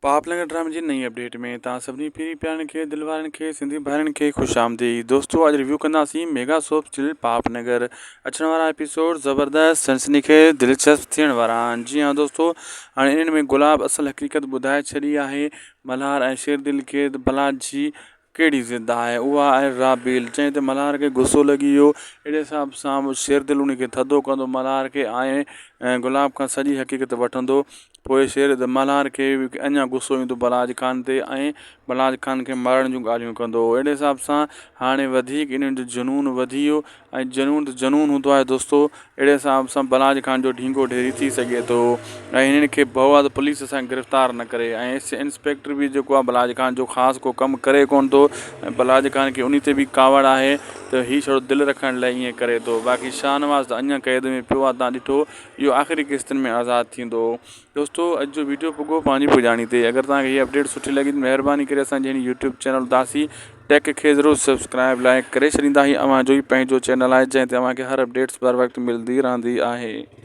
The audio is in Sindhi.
پاپ نگر ڊرامي جي نئين اپڊيٽ ۾ توهان سڀني پيري پيارن کي دل وارن کي سنڌي ڀائرن کي خوش آمديد دوستو اڄ ريويو ڪنداسين ميگا سوپ چل پاپ نگر اچڻ وارا ايپيسوڊ زبردست سنسني خيز دلچسپ ٿيڻ وارا آهن جي ها دوستو هاڻي انهن ۾ گلاب اصل حقيقت ٻڌائي ڇڏي آهي ملهار ۽ شير دل کي بلا جي ڪهڙي ضد آهي؟ اها آهي رابيل. جنهن تي ملهار کي غصو لڳي ويو. اهڙي حساب سان شيردل ان کي ٿڌو ڪندو ملهار کي ۽ گلاب کان سڄي حقيقت وٺندو. پوء شير ملهار کي اڃا غصو ايندو بلاج خان تي ۽ بلاج خان کي مارڻ جون ڳالهيون ڪندو. اهڙي حساب سان هاڻي وڌيڪ انهن جو جنون وڌي ويو ۽ جنون ته جنون هوندو آهي دوستو اهڙي حساب سان بلاج خان جو ڍينگو ڍيري ٿي سگهي ٿو ۽ هنن کي ڀؤ آهي ته پوليس اسان کي گرفتار نه ڪري ۽ ايس انسپيڪٽر به جيڪو آهي بلاج خان جو خاص ڪو ڪم ڪري ڪونه ٿو ۽ بلاج خان کي انهي تي به ڪاوڙ آهي ته هي ڇڙو دل رکڻ لاء ائين ڪري ٿو باقي شاهنواز ته اڃا قيد ۾ پيو آهي تان ڏٺو اهو آخري قسطن ۾ آزاد ٿيندو دوستو اڄ جو ويڊيو پڳو پنهنجي پڄاڻي تي اگر توهان کي هي اپڊيٽ سٺي لڳي ته مهرباني ڪري اسان جي هن يوٽيوب چينل اداسي ٽيڪ کي ضرور سبسڪرائب لائڪ ڪري ڇڏيندا هي اوهان جو ئي پنهنجو چينل آهي جنهن تي اوهان کي هر اپڊيٽس بر وقت ملدي رهندي آهي.